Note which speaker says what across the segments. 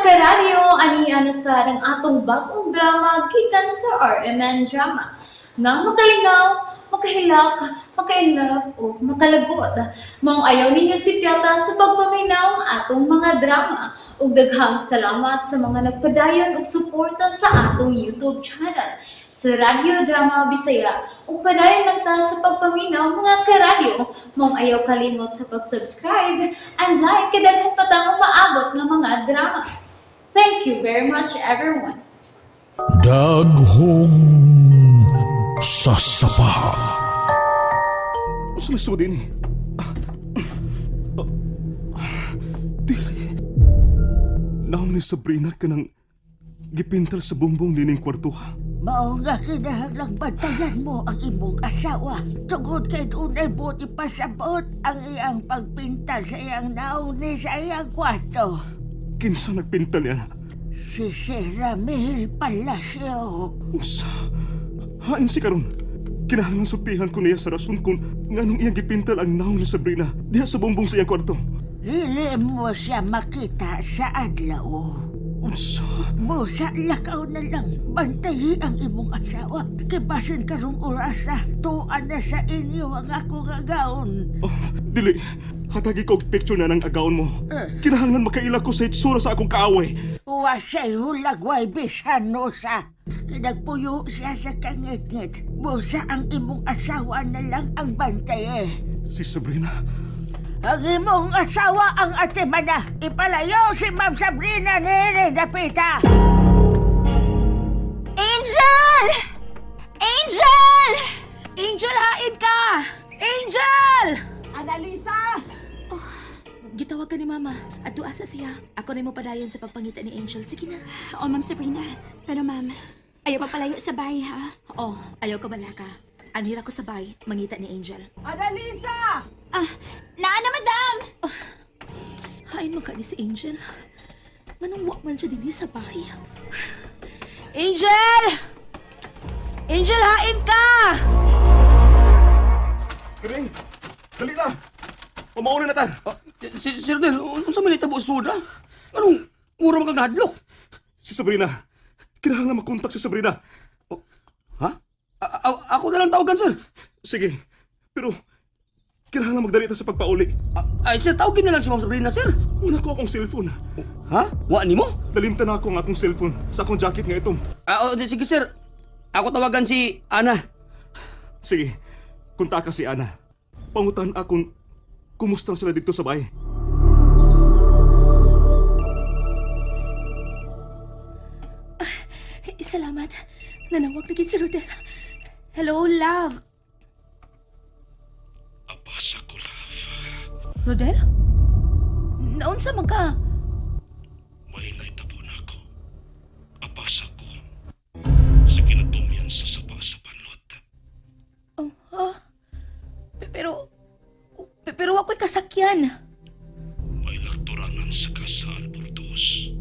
Speaker 1: Karadyo, ani na sa ang atong bagong drama gikan sa RMN Drama. Nga makalingaw, makahilak, maka-inlove o makalagot. Maong ayaw ninyo sipyata sa pagpaminaw ang atong mga drama. Ug daghang salamat sa mga nagpadayon og suporta sa atong YouTube channel sa Radyo Drama Bisaya. Ug padayon lang ta sa pagpaminaw, mga karadyo. Maong ayaw kalimot sa pag-subscribe and like kay daghan pa tang umaabot nga mga drama. Thank you very much, everyone.
Speaker 2: Daghong sasapa.
Speaker 3: Unsa may sudi ni? Dili. Naong ni Sabrina kanang gipintal sa bumbong nining kwartuha.
Speaker 4: Mao nga kinahanglang bantayan mo ang imong asawa. Tungod kay dunay buot ipasabot ang iyang pagpintal sa iyang naong ni sa iyang kwarto.
Speaker 3: Kinsa nagpintal niya na?
Speaker 4: Si Sir Ramil Palacio.
Speaker 3: Unsa? Hain si karon. Kinahanglan sultihan ko niya sa rason kung nganong iyang gipintal ang naong ni Sabrina diha sa bumbong sa iyang kwarto.
Speaker 4: Dili mo siya makita sa adlaw.
Speaker 3: Unsa?
Speaker 4: Busa lakaw na lang. Bantayi ang imong asawa. Kay basin karong orasa, tuan na sa inyo ang akong agaon.
Speaker 3: Oh, dili. Hatagi ko og picture na ng agaon mo.
Speaker 4: Eh.
Speaker 3: Kinahanglan makaila ko sa itsura sa akong kaaway.
Speaker 4: Wa siya'y hulagway bisan no sa. Kinagpuyo siya sa kangit-ngit. Busa ang imong asawa na lang ang bantay eh.
Speaker 3: Si Sabrina.
Speaker 4: Ang imong asawa ang atimana. Ipalayo si Ma'am Sabrina nini dapita.
Speaker 5: Angel! Angel! Angel, hain ka! Angel!
Speaker 6: Analisa!
Speaker 7: Gitawag ka ni Mama. At asa siya. Ako na mo padayon sa pagpangita ni Angel. Sige na.
Speaker 5: Oh, Ma'am Sabrina. Pero ma'am, ayaw pa palayo sa bahay, ha?
Speaker 7: Oh, ayaw ka balaka. Anhira ko sa bay, mangita ni Angel.
Speaker 6: Analisa!
Speaker 5: Ah, naa na, madam!
Speaker 7: Hain man ka ni si Angel. Manong wa man siya dinhi sa bahay. Angel! Angel, hain ka!
Speaker 3: Kering! Dali na! Pamauna na ta!
Speaker 8: Ah, si Sir Del, unsa man itabo soda? Anong mura man kag nahadlok?
Speaker 3: Si Sabrina! Kinahanglan makontak si Sabrina.
Speaker 8: Oh, ha? Ako na lang tawagan, sir.
Speaker 3: Sige, pero kinahanglan magdali ta sa pagpauli.
Speaker 8: Ah, ay, sir, tawagin na lang si Ma'am Sabrina, sir.
Speaker 3: Wala ko akong cellphone.
Speaker 8: Ha? Wa nimo?
Speaker 3: Dalimtan na ako ang akong cellphone sa akong jacket nga itom.
Speaker 8: Ah, oh, sige, sir. Ako tawagan si Ana.
Speaker 3: Sige, kontak ka si Ana. Pangutan akong kumusta sila dito sa bahay.
Speaker 7: Salamat. Nanawag na gid si Rodel. Hello, love.
Speaker 3: Abasa ko, love.
Speaker 7: Rodel? Naunsa man ka?
Speaker 3: May naitabo na ako. Abasa ko. Sa kinatumyan sa saba sa panlot.
Speaker 7: Oh, ha? Pero ako'y kasakyan.
Speaker 3: May lakturanan sa kasal, Burdos.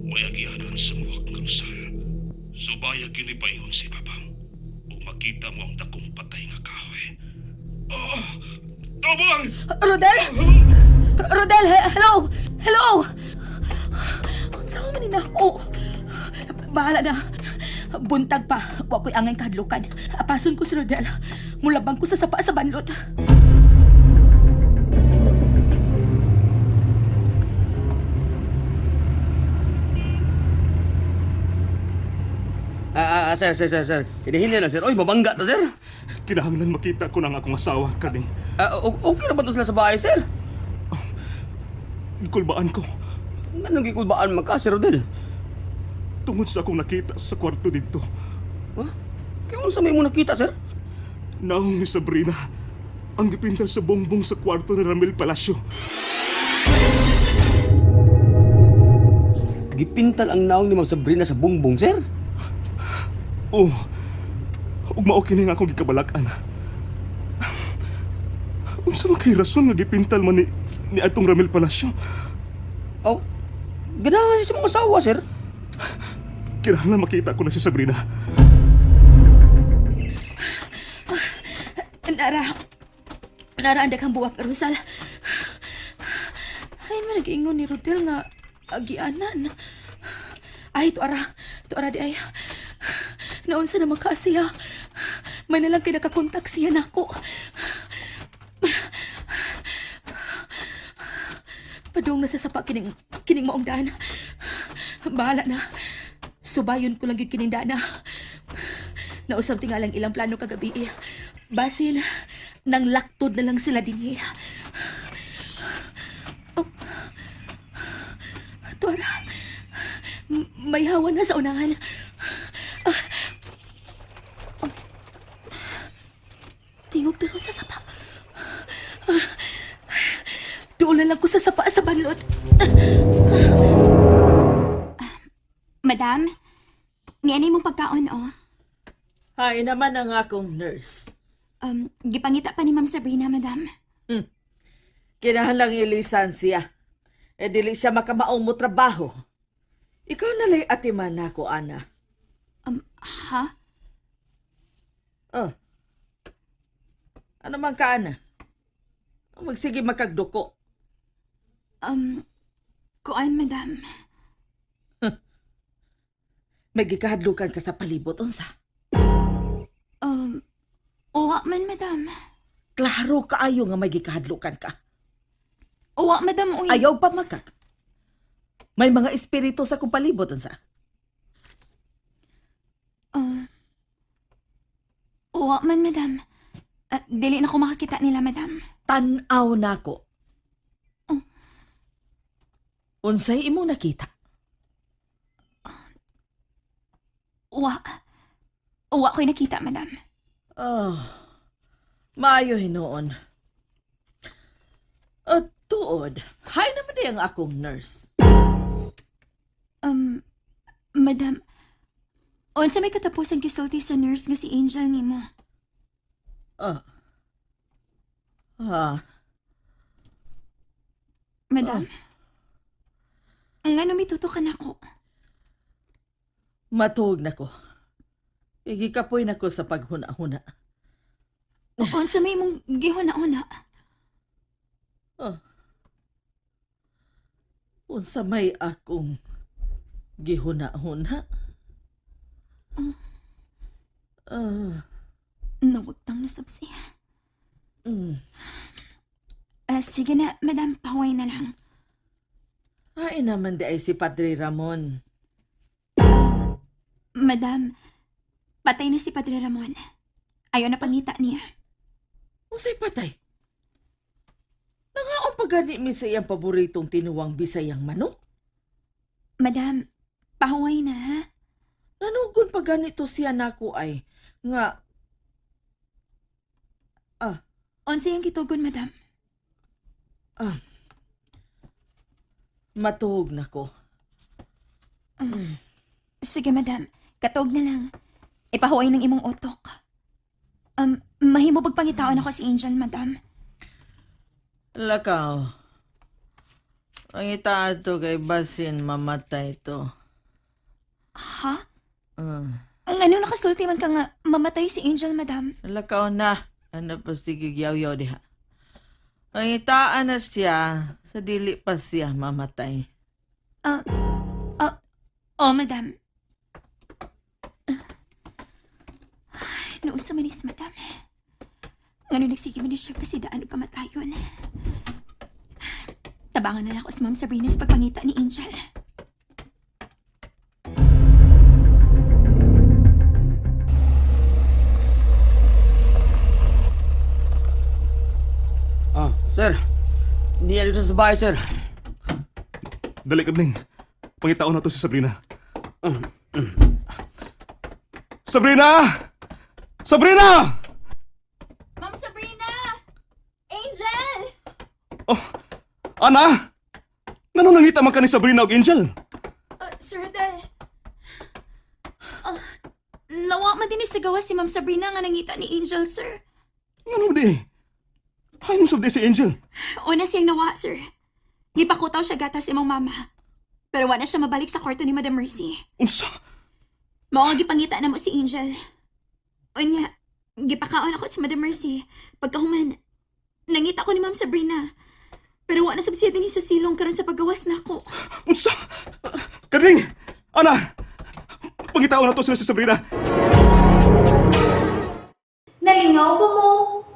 Speaker 3: May agianan sa muwak nga rusal. Subaya kini paingon si Babang. Ug makita mo ang dakong patay nga kahoy. Oh! Tabang!
Speaker 7: Rodel? Rodel, hello! Hello! Unsa man ni nako? Bahala na. Buntag pa. Wa ko'y angay kahadlukan. Apason ko si Rodel. Mulabang ko sa sapa sa banlot.
Speaker 8: Ah, ah, sir, sir, sir, sir. Hinihindi lang, sir. Oy, mabangga na, sir.
Speaker 3: Kinahanglan makita ko ng akong asawa kani.
Speaker 8: Ah, okay ra ba to sila sa bahay, sir?
Speaker 3: Kulbaan ko
Speaker 8: Nganong gikulbaan man ka, Sir Rodel?
Speaker 3: tungod sa akong nakita sa kwarto dito.
Speaker 8: Ha? Kaya unsa may mo nakita, sir?
Speaker 3: Naong ni Sabrina ang gipintal sa bongbong sa kwarto ni Ramil Palacio.
Speaker 8: Gipintal ang naong ni Ma'am Sabrina sa bungbong, sir.
Speaker 3: Oh, ug mao kini nga akong gikabalak-an. Unsa man kay rason nga gipintal man ni atong Ramil Palacio?
Speaker 8: Oh, ganahan siya sa mga asawa, sir.
Speaker 3: Kinahanglan makita ko na si Sabrina.
Speaker 7: Nara. Nara ang daghang buwak, Rosal. Ay, man nag-ingon ni Rodel nga Agianan. Ay, tuara. Tuara di ay. Naunsa naman ka siya. May nalang kay nakakontak siya nako. Padung na sa sapa kining, kining maong daan. Bahala na. Subayon ko lang gyud kining daan na. Nausab tingalang ilang plano kagabi. Eh. Basin, nang laktod na lang sila dinhi. Oh. Tuara, may hawa na sa unahan. Ah. Oh. Tingog pero sa sapa. Ah. Doon na lang ko sa sapa sa banlot.
Speaker 5: Madam, nianay mong pagkaon, oh.
Speaker 4: Hay naman ang akong nurse.
Speaker 5: Gipangita pa ni Ma'am Sabrina, madam.
Speaker 4: Kinahanglang ilisan siya. E dili siya makamaong mo trabaho. Ikaw na lay atiman nako, Ana.
Speaker 5: Ha?
Speaker 4: Oh. Ano man ka, Ana? Magsige makagduko.
Speaker 5: Kuan, madam.
Speaker 4: May gikahadlukan ka sa palibot, unsa?
Speaker 5: Uwa man, madam.
Speaker 4: Klaro kaayo nga may gikahadlukan ka.
Speaker 5: Uwa, madam, uy.
Speaker 4: Ayaw pa makak. May mga espiritu sa kong palibot, unsa?
Speaker 5: Uwa man, madam. Ah, dili na ko makakita nila, madam.
Speaker 4: Tan-aw nako. Unsay imong nakita?
Speaker 5: Uwa. Uwa ko'y nakita, madam.
Speaker 4: Oh, maayo hinuon. At tuod, hay naman di ang akong nurse.
Speaker 5: Madam, unsa may katapos ang gisulti sa nurse nga si Angel nimo?
Speaker 4: Ah. Ah,
Speaker 5: Madam? Ngano mituto ka nako?
Speaker 4: Matuog na ko. Igikapoy na ko sa paghuna-huna.
Speaker 5: Unsa may imong gihuna-huna?
Speaker 4: Oh. Unsa may akong gihuna-huna? Ah,
Speaker 5: Nawagtang nasab siya.
Speaker 4: mm.
Speaker 5: Ah, sige na, madam, pahuway na lang.
Speaker 4: Ay naman di ay si Padre Ramon.
Speaker 5: Madam, patay na si Padre Ramon. Ayaw na pangita niya.
Speaker 4: Unsay patay? Nangaon pa gani mi sa iyang paboritong tinuwang Bisayang manok?
Speaker 5: Madam, pahuway na, ha?
Speaker 4: Nanugon pa ganito siya nako ay nga
Speaker 5: Unsa yung gitugon, madam?
Speaker 4: Matuog na ko.
Speaker 5: Sige, madam. Katog na lang. Ipahuway ng imong utok. Mahimo pagpangitaon ako si Angel, madam.
Speaker 4: Lakaw. Ang itato kay basin mamatay to.
Speaker 5: Ha?
Speaker 4: Uh,
Speaker 5: Ang ano nakasulti man ka nga mamatay si Angel, madam?
Speaker 4: Lakaw na. Ano pa sige yaw-yaw diha. Ang itaan na siya sa dili pa siya mamatay.
Speaker 5: Ah, ah, oh, madam. Ay, noon sa manis, madam. Ngano nagsige man ni siya pasidaan og kamatayon. Tabangan na lang ako sa Ma'am Sabrina sa pagpangita ni Angel.
Speaker 8: Ah, sir. Hindi yan dito sa bahay, sir.
Speaker 3: Dali kabling. Pangitaon na to si Sabrina. Sabrina! Sabrina!
Speaker 5: Ma'am Sabrina! Angel!
Speaker 3: Oh, Ana! Ngano nangita man ka ni Sabrina og Angel?
Speaker 5: Sir Rodel. Lawa man din sa gawas si Ma'am Sabrina nga nangita ni Angel, sir.
Speaker 3: Ngano di? Hay mo subdi si Angel.
Speaker 5: Una siyang nawa, sir. Gipakutaw siya gatas imong mama. Pero wala siya mabalik sa kwarto ni Madam Mercy.
Speaker 3: Unsa?
Speaker 5: Mao nga gipangita na mo si Angel. Unya, gipakaon ako si Madam Mercy. Pagkahuman, nangita ko ni Ma'am Sabrina. Pero wa na sab siya dinhi sa silong karon sa paggawas nako.
Speaker 3: Unsa? Karing! Ana! Pangitaon na to sila si Sabrina.
Speaker 1: Nalingaw ba mo?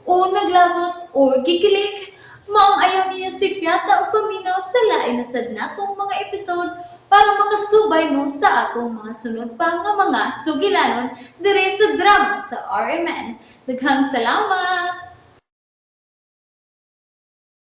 Speaker 1: O naglagot o gikilig? Maong ayaw niya si Piata ang paminaw sa lain na sad natong mga episode para makasubay mo sa atong mga sunod pa nga mga sugilanon dire sa drama sa RMN. Daghang salamat!